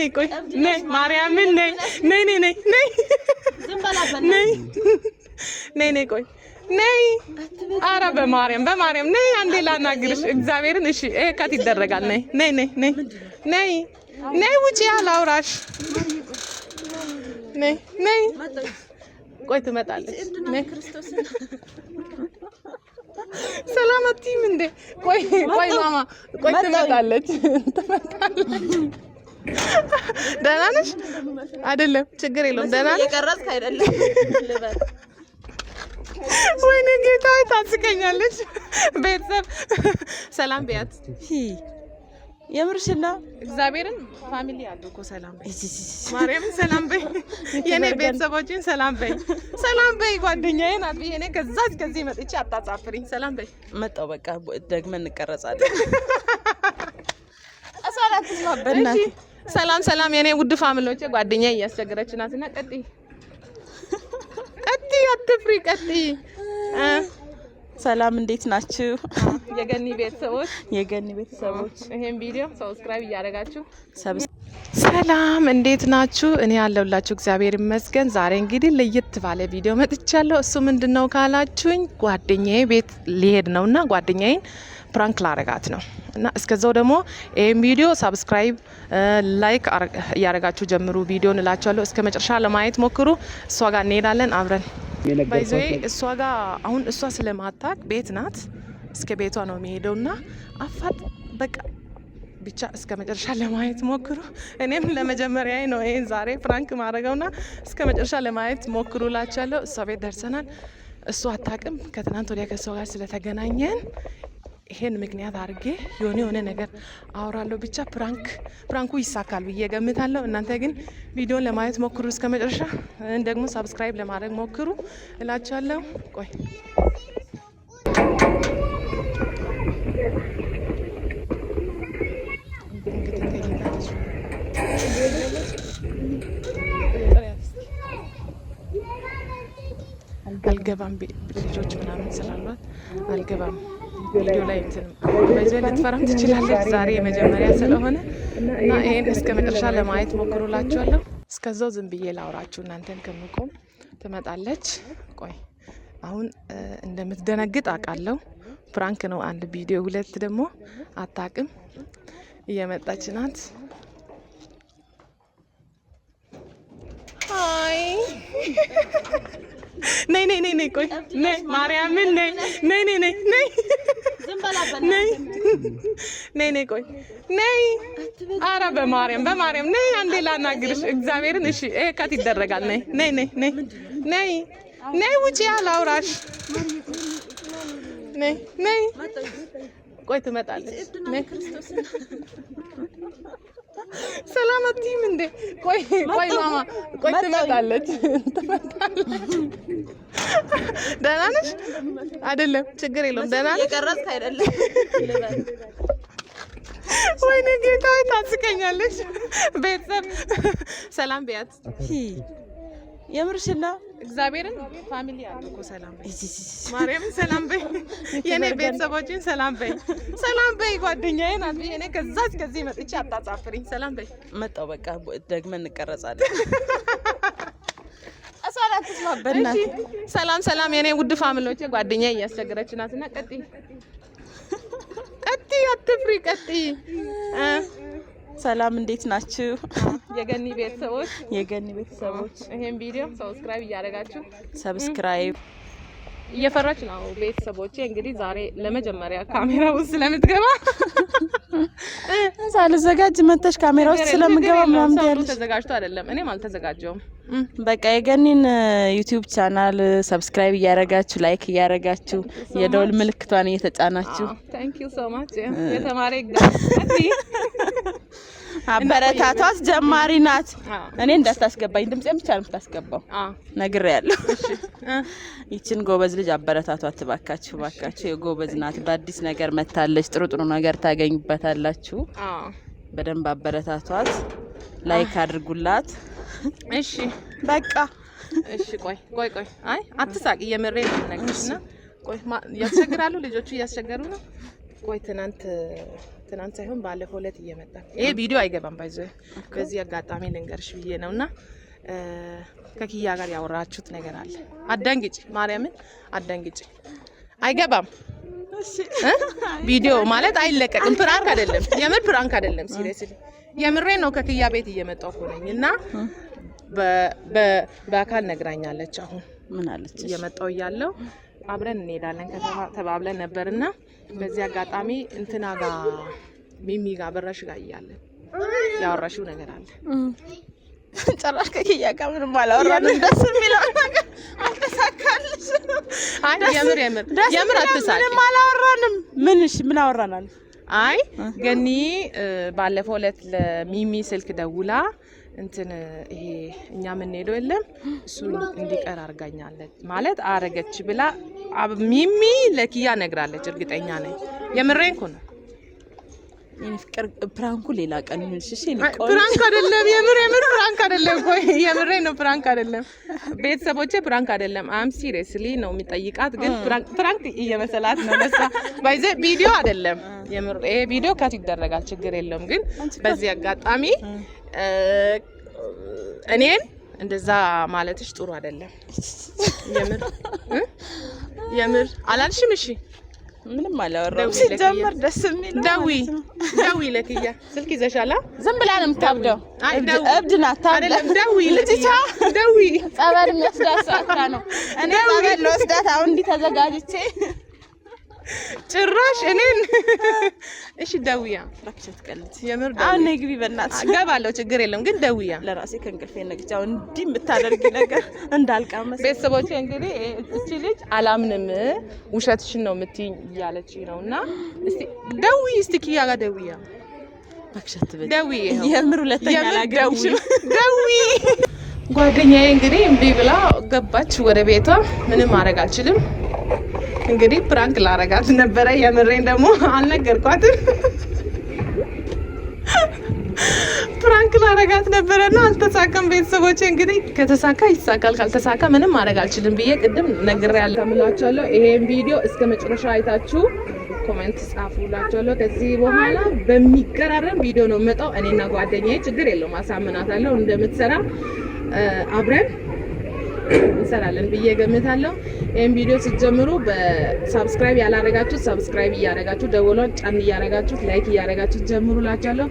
ነይ፣ ቆይ ነይ፣ ማርያምን ነይ፣ ነይ፣ ነይ፣ ነይ፣ ነይ፣ ነይ፣ ነይ፣ ነይ፣ ቆይ ነይ። ኧረ በማርያም በማርያም ነይ፣ አንዴ ላናግርሽ እግዚአብሔርን። እሺ ይሄ cut ይደረጋል። ነይ፣ ነይ፣ ነይ፣ ነይ፣ ነይ፣ ነይ፣ ውጪ አላውራሽ። ነይ፣ ነይ፣ ቆይ ትመጣለች። ነይ። ሰላም አትይም እንዴ? ቆይ ቆይ ማማ ቆይ ትመጣለች፣ ትመጣለች። ደህና ነሽ? አይደለም፣ ችግር የለውም። ደህና ነሽ? የቀረጽክ አይደለም ልበል። ወይኔ ጌታ ታስቀኛለች። ቤተሰብ ሰላም ቢያት። የምርሽና እግዚአብሔርን family አሉ እኮ ሰላም በይ፣ ማርያምን ሰላም በይ፣ የኔ ቤተሰቦችን ሰላም በይ፣ ሰላም በይ። ጓደኛዬ ናት ብዬ እኔ ከዛ እስከዚህ መጥቼ አታጻፍሪኝ። ሰላም በይ። መጣው በቃ ደግመን እንቀረጻለን። እሷን አትስማ በእናትህ። ሰላም ሰላም፣ የኔ ውድ family ዎቼ፣ ጓደኛዬ እያስቸገረች ናትና ቀጥይ፣ ቀጥይ፣ አትፍሪ፣ ቀጥይ። ሰላም እንዴት ናችሁ? የገኒ ቤተሰቦች፣ የገኒ ቤተሰቦች፣ ይሄን ቪዲዮ subscribe እያደረጋችሁ። ሰላም እንዴት ናችሁ? እኔ ያለሁላችሁ እግዚአብሔር ይመስገን። ዛሬ እንግዲህ ለየት ባለ ቪዲዮ መጥቻለሁ። እሱ ምንድነው ካላችሁኝ ጓደኛዬ ቤት ሊሄድ ነውና ጓደኛዬን prank ላረጋት ነው እና እስከዛው ደግሞ ይሄን ቪዲዮ subscribe፣ like እያረጋችሁ ጀምሩ ቪዲዮን እላችኋለሁ። እስከ መጨረሻ ለማየት ሞክሩ። እሷ ጋር እንሄዳለን አብረን by the way እሷ ጋር አሁን እሷ ስለማታቅ ቤት ናት። እስከ ቤቷ ነው የሚሄደውና አፋጥ በቃ ብቻ እስከ መጨረሻ ለማየት ሞክሩ። እኔም ለመጀመሪያ ነው ይሄን ዛሬ prank ማድረገውና እስከ መጨረሻ ለማየት ሞክሩ እላችኋለሁ። እሷ ቤት ደርሰናል። እሷ አታውቅም። ከትናንት ወዲያ ከእሷ ጋር ስለተገናኘን ይሄን ምክንያት አድርጌ የሆነ የሆነ ነገር አወራለሁ። ብቻ prank ኡ ይሳካል ብዬ ገምታለሁ። እናንተ ግን ቪዲዮን ለማየት ሞክሩ እስከ መጨረሻ፣ ደግሞ subscribe ለማድረግ ሞክሩ እላችኋለሁ። ቆይ አልገባም፣ ልጆች ምናምን ስላሏት አልገባም። ቪዲዮ ላይ እንትን በዚህ ልትፈራም ትችላለች። ዛሬ የመጀመሪያ ስለሆነ እና ይሄን እስከ መጨረሻ ለማየት ሞክሩላችኋለሁ። እስከዛው ዝም ብዬ ላውራችሁ እናንተን ከምቆም ትመጣለች። ቆይ አሁን እንደምትደነግጥ አውቃለሁ። prank ነው አንድ ቪዲዮ፣ ሁለት ደግሞ አታውቅም። እየመጣች ናት። Hi፣ ነይ፣ ነይ፣ ነይ፣ ነይ፣ ቆይ ነይ፣ ማርያምን ነይ፣ ነይ፣ ነይ፣ ነይ፣ ነይ፣ ነይ፣ ነይ፣ ነይ፣ ቆይ ነይ። ኧረ በማርያም በማርያም ነይ፣ አንዴ ላናግርሽ እግዚአብሔርን። እሺ ይሄ cut ይደረጋል። ነይ፣ ነይ፣ ነይ፣ ነይ፣ ነይ፣ ነይ፣ ውጪ አላውራሽ። ነይ፣ ነይ፣ ቆይ ትመጣለች። ነይ። ሰላም አትይም እንዴ? ቆይ ቆይ ማማ ቆይ ትመጣለች፣ ትመጣለች። ደህና ነሽ? አይደለም፣ ችግር የለውም። ደህና ነሽ? የቀረጽክ አይደለም ልበል። ወይኔ ጌታ ታስቀኛለች። ቤተሰብ ሰላም ቢያት። የምርሽና እግዚአብሔርን family አሉ እኮ ሰላም በይ፣ ማርያምን ሰላም በይ፣ የኔ ቤተሰቦችን ሰላም በይ፣ ሰላም በይ። ጓደኛዬ ናት ብዬ እኔ ከዛ እስከዚህ መጥቼ አታጻፍሪኝ። ሰላም በይ። መጣው በቃ ደግመን እንቀረጻለን። እሷን አትስማ በእናትህ። ሰላም ሰላም፣ የኔ ውድ family ዎቼ፣ ጓደኛዬ እያስቸገረች ናትና ቀጥይ፣ ቀጥይ፣ አትፍሪ፣ ቀጥይ። ሰላም እንዴት ናችሁ? የገኒ ቤተሰቦች፣ የገኒ ቤተሰቦች፣ ይሄን ቪዲዮ subscribe እያደረጋችሁ subscribe እየፈራች ነው። ቤተሰቦቼ እንግዲህ ዛሬ ለመጀመሪያ ካሜራ ውስጥ ስለምትገባ ሳልዘጋጅ መተሽ ካሜራ ውስጥ ስለምገባ ምናምን ትያለሽ። ተዘጋጅቶ አይደለም፣ እኔም አልተዘጋጀውም። በቃ የገኒን YouTube channel subscribe እያረጋችሁ፣ like እያረጋችሁ፣ የደወል ምልክቷን እየተጫናችሁ Thank you so much። የተማረ አበረታቷት። ጀማሪ ናት። እኔ እንዳታስገባኝ ድምጼን ብቻ ነው የምታስገባው፣ ነግሬያለሁ። ይችን ጎበዝ ልጅ አበረታቷት ባካችሁ፣ ባካችሁ። የጎበዝ ናት። በአዲስ ነገር መታለች። ጥሩ ጥሩ ነገር ታገኙበታላችሁ። በደንብ አበረታቷት። Like አድርጉላት። እሺ። በቃ። እሺ። ቆይ ቆይ ቆይ፣ አይ አትሳቅ፣ እየምሬ ነው የምነግርሽ። እና ቆይ ያስቸግራሉ፣ ልጆቹ እያስቸገሩ ነው። ቆይ፣ ትናንት፣ ትናንት ሳይሆን ባለፈው ዕለት እየመጣ፣ ይሄ ቪዲዮ አይገባም፣ by the way በዚህ አጋጣሚ ልንገርሽ ብዬ ነው። እና ከኪያ ጋር ያወራችሁት ነገር አለ። አዳንግጭ፣ ማርያምን አዳንግጭ። አይገባም ቪዲዮ ማለት አይለቀቅም። Prank አይደለም፣ የምር prank አይደለም። Seriously የምሬ ነው። ከኪያ ቤት እየመጣሁ እኮ ነኝ እና በአካል ነግራኛለች። አሁን ምን አለች? እየመጣሁ እያለሁ አብረን እንሄዳለን ተባብለን ነበርና በዚህ አጋጣሚ እንትና ጋ፣ ሚሚ ጋ፣ በረሽ ጋር እያለን ያወራሽው ነገር አለ። ጭራሽ ከኪያ ጋር ምንም አላወራንም። ደስ የሚለው ነገር አልተሳካልሽ። አይ የምር የምር የምር አትሳቂ። ምንም አላወራንም። ምን? እሺ ምን አወራናል? አይ ገኒ ባለፈው ዕለት ለሚሚ ስልክ ደውላ እንትን ይሄ እኛ የምንሄደው የለም እሱ እንዲቀር አርጋኛለች ማለት አረገች ብላ ሚሚ ለኪያ ነግራለች። እርግጠኛ ነኝ። የምሬን እኮ ነው። የኔ ፍቅር prank ኡ ሌላ ቀን ይሁን። እሺ የኔ ቆንጆ። Prank አይደለም። የምር የምር prank አይደለም። ቆይ የምሬን ነው። Prank አይደለም። ቤተሰቦቼ prank አይደለም። I'm seriously ነው የሚጠይቃት፣ ግን prank እየመሰላት ነው ለሷ። By the way ቪዲዮ አይደለም። የምር ይሄ ቪዲዮ cut ይደረጋል፣ ችግር የለውም። ግን በዚህ አጋጣሚ እኔን እንደዛ ማለትሽ ጥሩ አይደለም። የምር እ? የምር አላልሽም? እሺ። ምንም አላወራም። ደውዪ። ሲጀመር ደስ የሚለው ደውዪ። ማለት ነው። ደውዪ ለኪያ፣ ስልክ ይዘሻላ? ዝም ብላ ነው የምታብደው። አይ እብድ ደውዪ። እብድ ናት። ታብዳ አይደለም፣ ደውዪ ልጅቷ ለኪያ፣ ደውዪ። ጸበል የሚወስዳት ሰዓታ ነው። እኔ ጸበል ልወስዳት አሁን እንዲህ ተዘጋጅቼ ጭራሽ እኔን። እሺ ደውያ። እባክሽ አትቀልጂ። የምር አሁን ደውዪ። ነይ ግቢ በእናትሽ። እገባለሁ፣ ችግር የለም ግን ደውያ። ለራሴ ከእንቅልፌ ነቅቼ አሁን እንዲህ የምታደርጊ ነገር እንዳልቃመስ። ቤተሰቦቼ እንግዲህ እቺ ልጅ አላምንም፣ ውሸትሽን ነው የምትይኝ እያለች ነው። እና እስቲ ደውዪ፣ እስቲ ኪያ ጋር ደውያ። እባክሽ አትበይ። ደውዪ ይኸው። የምር ሁለተኛ የምር አላገኝሽም። ደውዪ። ጓደኛዬ እንግዲህ እምቢ ብላ ገባች ወደ ቤቷ። ምንም ማድረግ አልችልም። እንግዲህ prank ላረጋት ነበረ። የምሬን ደግሞ አልነገርኳትም። Prank ላረጋት ነበረና አልተሳካም። ቤተሰቦቼ እንግዲህ ከተሳካ ይሳካል፣ ካልተሳካ ምንም ማድረግ አልችልም ብዬ ቅድም ነግሬያለሁ እምላችኋለሁ። ይሄን ቪዲዮ እስከ መጨረሻ አይታችሁ comment ጻፉላችኋለሁ። ከዚህ በኋላ በሚገራረም ቪዲዮ ነው የምመጣው። እኔና ጓደኛዬ ችግር የለውም፣ አሳምናታለሁ እንደምትሰራ፣ አብረን እንሰራለን ብዬ ገምታለሁ። ይህን ቪዲዮ ስትጀምሩ በ subscribe ያላረጋችሁ subscribe እያረጋችሁ፣ ደወሏን ጫን እያረጋችሁ፣ like እያረጋችሁ ጀምሩላችኋለሁ።